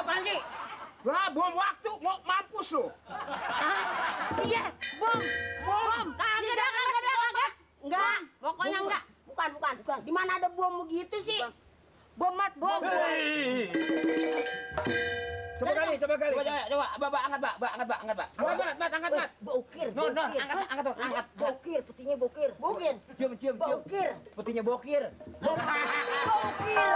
apaan sih? Wah, bom waktu, mau mampus lo. Iya, bom. Kagak dah. Enggak, pokoknya enggak. Bukan. Di mana ada bom begitu sih? Bom, Mat, bom. Hei. Coba kali. Coba, angkat, Mbak. Angkat, Mat. Bokir. Angkat. Bokir, petinya bokir. Cium. Bokir. Petinya bokir. Bokir.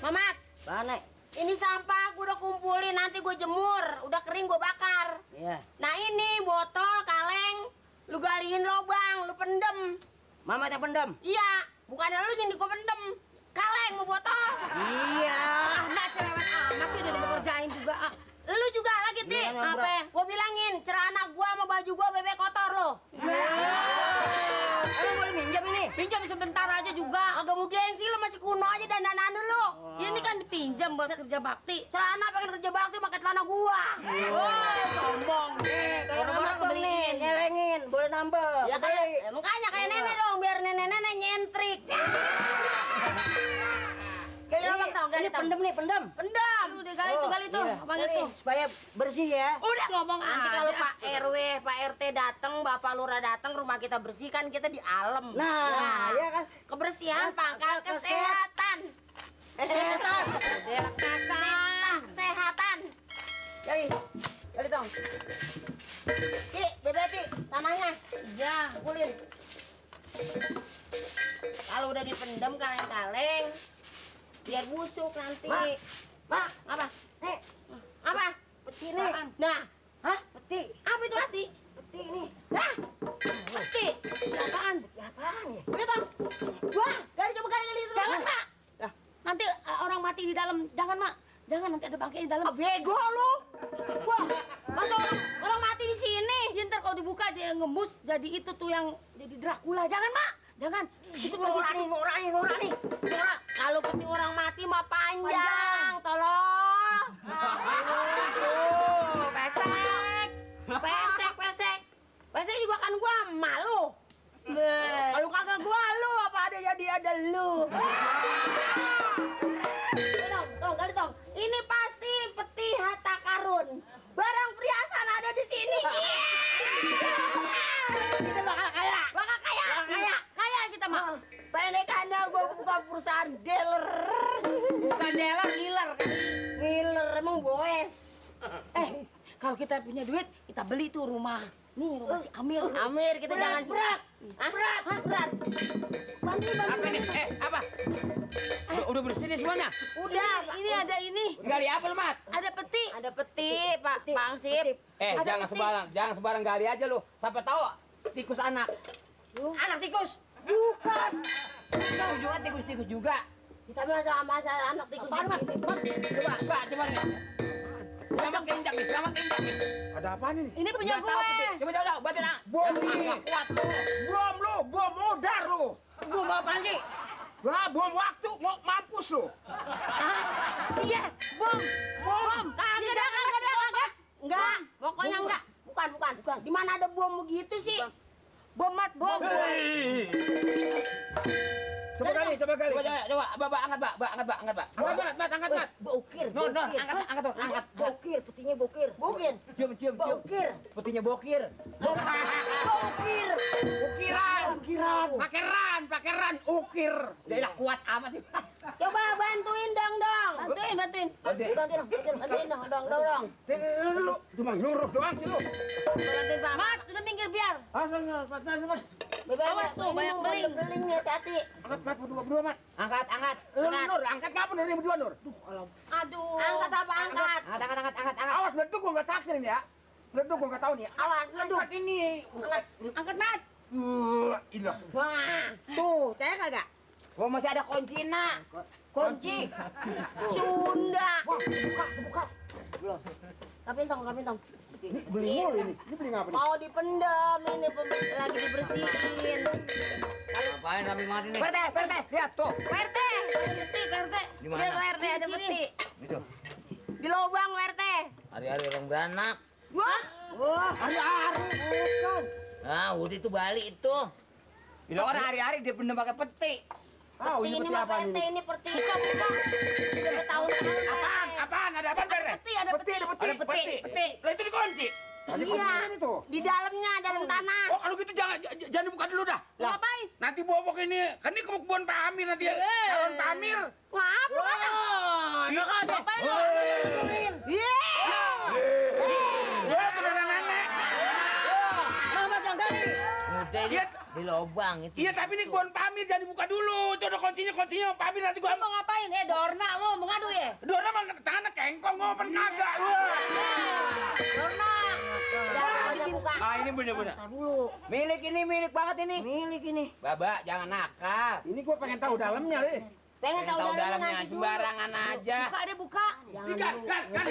Mamat, Mana? ini sampah gue udah kumpulin, nanti gue jemur, udah kering gue bakar. Iya. Nah ini botol, kaleng, lu galiin lubang, lu pendem. Mama yang pendam. Iya, bukannya lu yang gue pendem. Kaleng mau botol. Iya. Nah, cerewet amat sih udah dikerjain juga. Lu juga lagi, Ti. Gimana, Bro? Apa? Gue bilangin, celana gua sama baju gua bebek kotor lo. Lu boleh minjam ini? Pinjam sebentar aja juga. Agak mau gengsi lu, masih kuno aja dandanan lu. Ini kan dipinjam buat kerja bakti. Celana pengen kerja bakti pakai celana gua. Wah, sombong. Kayak Orang-orang Mama dong nih, kebeliin. nyelengin, boleh nambah. Ya kayak, makanya kayak nenek dong, biar nenek-nenek nyentrik. Gali lubang tau, gali Ini tau. pendem. Pendam. Aduh, deh, gali tuh. Iya. Apaan Ini itu? supaya bersih ya. Udah ngomong Nanti aja. kalau Pak RW, Pak RT datang, Bapak Lurah datang, rumah kita bersihkan, kita di alam. Nah, ya kan? Kebersihan, pangkal Kesehatan. kesehatan. Kesehatan. Kesehatan. Gali dong. Ki, Bebeti, tanahnya. Iya. Pukulin. Kalau udah dipendam kaleng-kaleng, biar busuk nanti. Mak, Apa? nih, Apa? peti nih. Apaan? Nah, Hah? Peti. apa itu? Bakti? Peti nih. Nah, peti. Ini apaan? Ya apaan ya? Lihat dong. Wah, coba gali itu. Jangan, Mak. Dah. Nanti orang mati di dalam. Jangan, Mak. Jangan, nanti ada bangkai di dalam. Ah, bego lu. Wah, masa orang mati di sini? Ya, ntar kalau dibuka dia ngembus jadi itu tuh yang jadi Dracula. Jangan, Mak. Jangan. Itu lagi. Nurani. Kalau peti orang mati mah panjang, tolong. Pesek juga kan gua malu. Kalau kagak gua lu, apa ada jadi ada lu. Gali dong. Ini pasti peti harta karun. Barang perhiasan ada di sini. Kita bakal kaya. Kaya kita, Mak. Pendekannya gua buka perusahaan dealer. Bukan dealer, dealer kali. Ngiler emang boes. Kalau kita punya duit, kita beli tuh rumah. Nih, rumah si Amir. Amir, kita jangan berat. Berat. Bantu. Apa nih? Apa? Udah bersih nih semuanya? Udah, Ini ada ini. Gali apa lu, Mat? Ada peti. ada peti, Pak Pangsip. Ada Jangan sembarang gali aja lu. Sampai tahu tikus anak. Anak tikus. Bukan. Tahu juga tikus juga. Kita sama anak tikus. Coba nih. Selamat keinjak nih. Ada apaan ini? Ini punya Nggak tahu, peti. gue. Coba jauh, batin ah. Bom nih. Kuat lu. Bom modar lu. Gua mau apaan sih? Wah, bom waktu, mau mampus lo. Iya, bom. Kagak dah. Enggak, pokoknya enggak. Bukan. Di mana ada bom begitu sih? Bom, Mat, bom. Hei. Coba kali. Coba, angkat, Mbak. Angkat, Mat. Bokir. Angkat. Bokir, petinya bokir. Cium. Bokir. Petinya bokir. Bokir. Ukiran. Pakai ran. Ukir. Dia kuat amat sih. Coba bantuin dong. Bantuin. Bantuin dong. Lu cuma nyuruh doang sih lu. Bantuin Pak. Mat, udah minggir biar. Mas. Awas tuh, banyak beling. Beling nih, hati-hati. Angkat, Mat, berdua, Mat. Angkat. Nur, angkat kapan dari berdua, Nur? Aduh. Angkat apa angkat? Angkat. Awas, meleduk gua nggak taksir ini ya. Meleduk gua nggak tahu nih. Awas, leduk. Angkat ini. Angkat, Mat. Ilah. Wah, tuh, saya kagak. Gua masih ada kunci, Nak. Kunci. Sunda. Buka. Kapin tong. Beli mulu ini. Ini beli ngapa nih? Mau dipendam ini lagi dibersihin. Ngapain Nabi mati nih? Perte, lihat tuh. PRT. Peti, PRT. Di Lihat mana? PRT ada Di sini. peti. Itu. Di lubang PRT. Hari-hari orang beranak. Wah, Hari-hari bukan. Ah, udah itu Bali itu. Bila orang hari-hari dia bener pakai peti. Oh, Peti ini ini peti mah apa Pak RT, ini? ini peti. Udah bertahun-tahun. Apaan? Apaan? Ada apaan, Ber? Peti, ada peti. Ada Ada peti. Peti. Lah itu dikunci. Tadi Iya, ini tuh. di dalamnya, dalam tanah. Oh, kalau gitu jangan dibuka dulu dah. Mau ngapain? Nanti bobok ini. Kan ini kebun Pak Amir nanti. Calon Pak Amir. Maaf, lu kata. Enak aja. Ngapain lu? Iya. Gua tuh nenek. Mamat yang kali. Udah Iya. di lobang itu. Iya, tapi ini kebun Pak Amir jangan dibuka dulu. Itu ada kuncinya. Pak Amir nanti gua Lu mau ngapain? Dorna lu mau ngadu ya? Dona mah tangannya kengkong ngopen kagak. Dorna. Jangan dibuka. Ah, ini bener-bener. Tar dulu. Milik ini, milik banget ini. Milik ini. Baba, jangan nakal. Ini gua pengen tahu dalamnya, deh. Pengen tahu dalamnya nanti dulu. sembarangan aja. Buka deh, buka. Kan.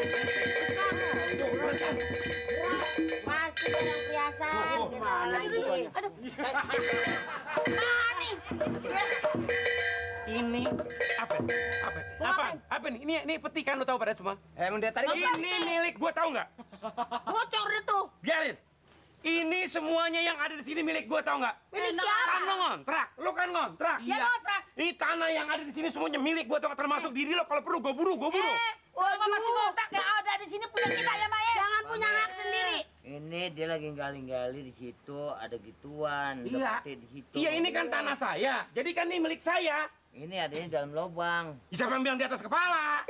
Pasti yang perhiasan. Mana bukanya? Aduh. Ah, nih. Ini apa? Apa nih? Ini peti kan lo tahu pada semua? Emang dia tadi Ini milik gua tahu nggak? Bocor deh tuh. Biarin. Ini semuanya yang ada di sini milik gua tahu nggak? Milik Enak. siapa? Kan lo ngontrak, lo kan ngontrak. Ya ngontrak. Ini tanah yang ada di sini semuanya milik gua tahu nggak? Termasuk diri lo. Kalau perlu gua buru. Selama masih ngontrak yang ada di sini punya kita ya, Maya. Jangan punya hak sendiri. Ini dia lagi gali-gali di situ ada gituan, Iya. ada peti di situ. Iya ini kan tanah saya. Jadi kan ini milik saya. Ini adanya dalam lobang. Siapa yang bilang di atas kepala?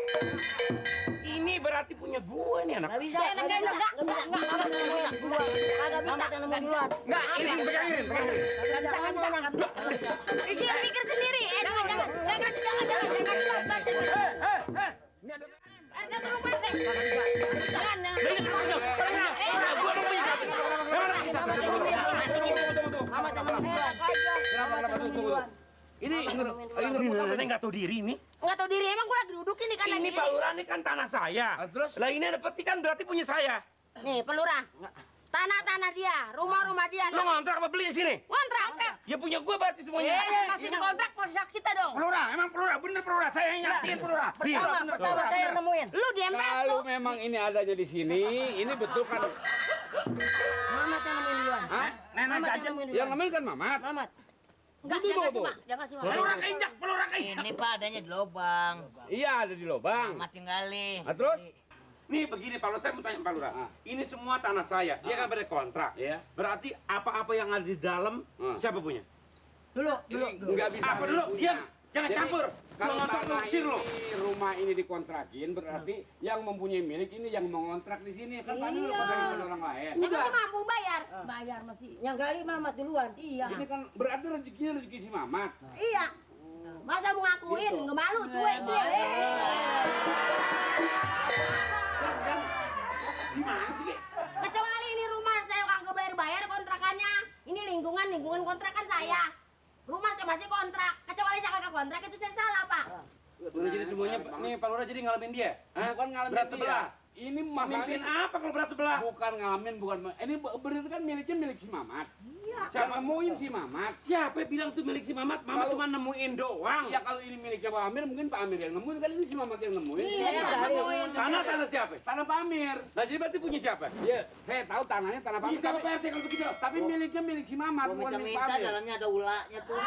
Ini berarti punya gua nih anak. Nggak bisa. Enggak, enggak, enggak. Mamat yang nemuin duluan. Kagak bisa. Mamat yang nemuin duluan. Enggak, ini pegangin. Enggak bisa. Pikir sendiri. Jangan. Ini ada RT tolong Pak RT. Jangan. Gua udah punya sapi. Mamat yang nemuin duluan. Mamat yang nemuin duluan. Ini nggak tahu diri ini. Nggak tahu diri emang gue lagi duduk ini kan Ini Pak Lurah ini kan tanah saya. Terus? Lah ini ada peti kan berarti punya saya. Nih, pelurah. Tanah-tanah dia, rumah-rumah dia. Lo ngontrak apa beli di sini? Kontrak. Ya punya gua berarti semuanya. Masih dikontrak posisi hak kita dong. Pelurah, emang pelurah, bener pelurah. Saya yang nyaksiin pelurah. Pertama saya yang nemuin. Lu dempet Kalau lu. memang ini adanya di sini, ini betul kan? Mamat yang nemuin duluan. Hah? Mamat yang nemuin Yang duluan. namanya kan Mamat. Mamat. Enggak, Betul, jangan Bobo. simak. Jangan simak. Pelurah keinjak, pelurah keinjak. Ini Pak adanya di lobang. Iya ada di lubang. Mamat yang gali. Nah, terus? Nih begini Pak Lurah, saya mau tanya Pak Lurah. Ini semua tanah saya. Dia kan pada kontrak. Iya. Berarti apa-apa yang ada di dalam siapa punya? Ini nggak bisa. Apa dulu? punya. Diam. Jangan Jadi, campur. Kalau Gua ngontrak tanah ngusir ini, lo. rumah ini dikontrakin, berarti yang mempunyai milik ini yang mengontrak di sini. Kan tadi lo bagaimana orang lain. Saya masih mampu bayar. Bayar masih. Yang gali Mamat duluan. Iya. Ini kan berarti rezekinya rezeki si Mamat. Iya. Masa mau ngakuin? Nggak malu, cuek. Gimana sih? Ki? Kecuali ini rumah saya kagak bayar kontrakannya. Ini lingkungan kontrakan saya. Rumah saya masih kontrak. Kecuali saya kagak kontrak itu saya salah, Pak. Udah jadi semuanya, nih Pak Lurah jadi ngalamin dia. Hah? Bukan ngalamin Berat dia. sebelah. Ini Mimpin masalahnya apa kalau berat sebelah? bukan ngalamin, ini berarti kan miliknya milik si Mamat. Iya. Siapa nemuin si Mamat? Siapa yang bilang itu milik si Mamat? Mamat Kalau- cuma nemuin doang. Ya kalau ini miliknya Pak Amir, mungkin Pak Amir yang nemuin, kan ini si Mamat yang nemuin. Iya, nemuin. Tanah siapa? Tanah Pak Amir. Nah jadi berarti punya siapa? Ya, saya tahu tanahnya tanah Pak Amir. Bisa Pak RT kalau begitu. Tapi miliknya milik si Mamat, Gua bukan milik Pak minta Amir. dalamnya ada ulahnya tuh.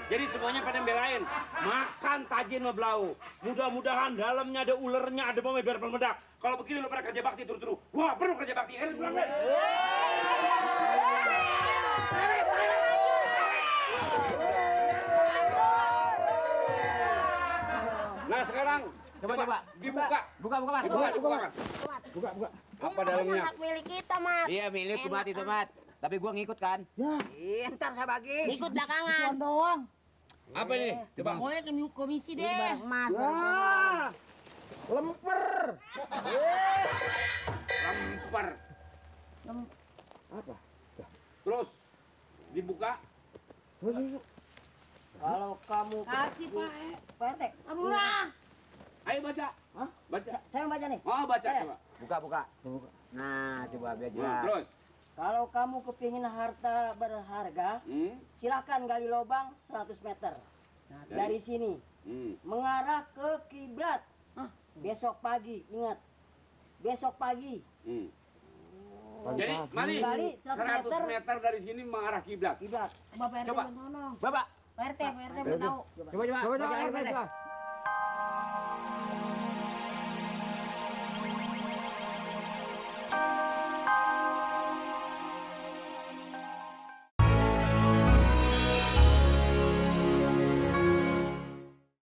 Jadi semuanya pada belain. Makan tajin sama belau. Mudah-mudahan dalamnya ada ulernya, ada bomnya biar meledak. Kalau begini lo pada kerja bakti terus-terus. Wah perlu kerja bakti. Pulang deh. Nah sekarang Coba. dibuka. Buka, Mas. Buka. Apa dalamnya? Hak milik kita, Mat. Iya, milik tuh, Mat, itu, Mat. Tapi gua ngikut kan. Ntar saya bagi. Ikut belakangan. doang. Apa ini? Coba. Pokoknya ke komisi deh. Mas. lemper. Lempar. Apa? Terus dibuka. Kalau kamu Kasih, Pak. Pak RT, Murah. Ayo baca. Hah? Baca. saya yang baca nih. Oh baca Saya. coba. Buka. Nah, coba biar Nah, jelas. terus. Kalau kamu kepingin harta berharga, silakan gali lubang 100 meter. Dari sini mengarah ke kiblat. Besok pagi, ingat. Besok pagi Jadi, Mali, Gali 100 meter dari sini mengarah kiblat. Kiblat. Coba Pak RT Coba. belum tahu. Bapak. Pak RT belum tahu. Coba RT.